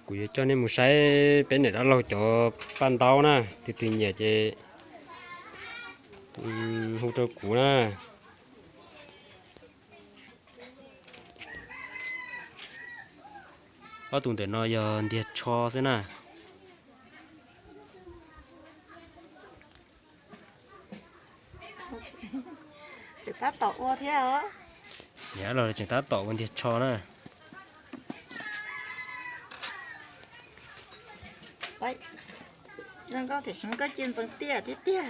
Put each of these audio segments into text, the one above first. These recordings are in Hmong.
Kuv yuav coj nej mus saib peb niam dab laug cov paj ntaub na, tus twg nyiam ces hu rau kuv na. Ob tug ntawm no yog ntiag tsho xwb na. Tseem tab tom ua thiab os. Niam dab laug tseem tab tom ua ntiag tsho na. Zoo nkauj tiag, koj cia ntxeev tiaj tiag tiag.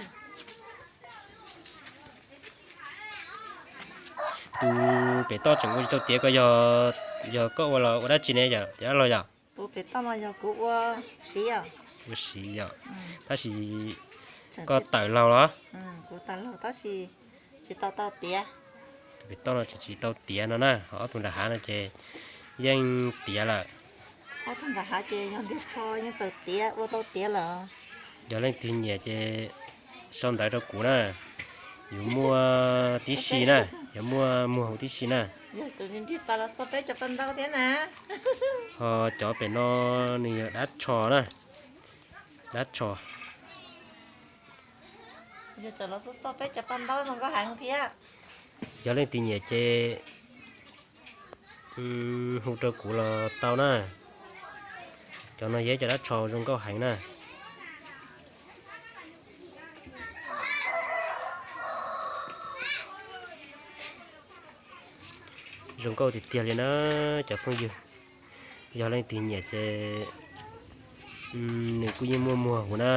Tus pem toj tseem ua tsis tau tiav ko yog, yog koj ua los ua dab tsi ne yom, niam dab laug yom? Tus pem toj no yog kuv ua siv yom. Ua siv yom. Tab sis koj tawm laug los? Kuv tawm laug tab sis tsis tau tau tiav. Tus pem toj no tseem tsis tau tiav no na, ho ob tug nram hav no ces yeej tiav lawm. Ob tug nram hav ces yog ntiag tsho yeej tawm tiav, ua tau tiav lawm. Yog leej twg nyiam ces sau ntawv rau kuv na, yuav muaj tib si na, yuav muaj muag huv tib si na. Yog xub nrig pas los xauj peb cov paj ntaub thiab na. Ho cov pem no nws yog dab tsho na, dab tsho. Yog tsam los xauj xauj peb cov paj ntaub zoo nkauj heev thiab. Yog leej twg nyiam ces hu rau kuv los tau na. Cov no yog ib cov dab tsho zoo nkauj heev na. Zoo nkauj tiag tiag li na cov phooj ywg. Yog leej twg nyiam ces nws kuj yeej muaj muag huv na.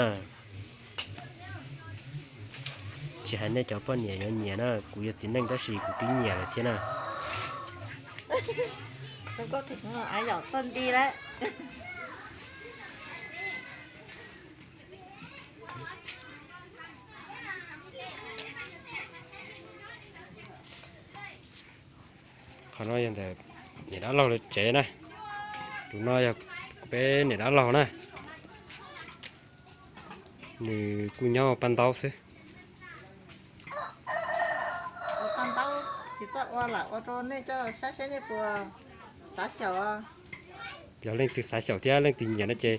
Tsis hais nej cov poj niam yuav nyiam na, kuv yog txiv neej tab sis kuv twb nyiam lawm thiab na. Av yom txoj nti lawm. Qhov no yog ntawm niam dab laug lawv tsev na. Tus no yog peb niam dab laug na. Nws kuj nyob paj ntaub xwb. Ua paj ntaub tsis txawj ua lam ua rau nej coj saib seb nej puas xav xyaum. Yog leej twg xav xyaum thiab leej twg nyiam no ces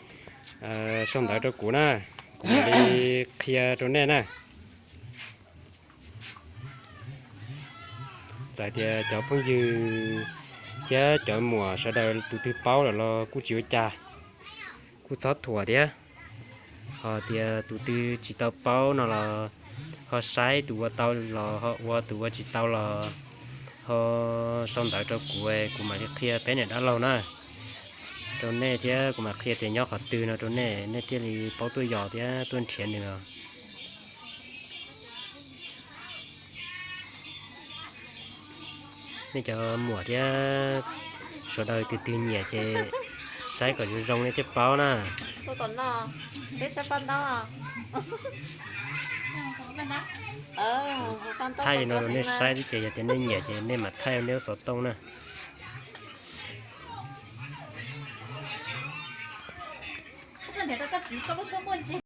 sau ntawv rau kuv na, kuv mam li qhia rau nej na. Txawm tias cov phooj ywg thiab cov muam sawv daws tus twg paub lawm los kuj tsis ua cas, kuj txhob thuam thiab. Ho tias tus twg tsis tau paub no los ho saib tus ua tau los ho ua, tus ua tsis tau los ho sau ntawv rau kuv, kuv mam li qhia peb niam dab laug na rau nej thiab kuv mam qhia tias nyob qhov twg no rau nej, nej thiaj li paub tuaj yos thiab tuaj nrhiav nws os. Nej cov muam thiab sawv daws tus twg nyiam ces saib kom zoo zoo nej thiaj paub na. Thaij li no rau nej saib xwb ces yog tias nej nyiam ces nej mam thaij nej lub xov tooj na.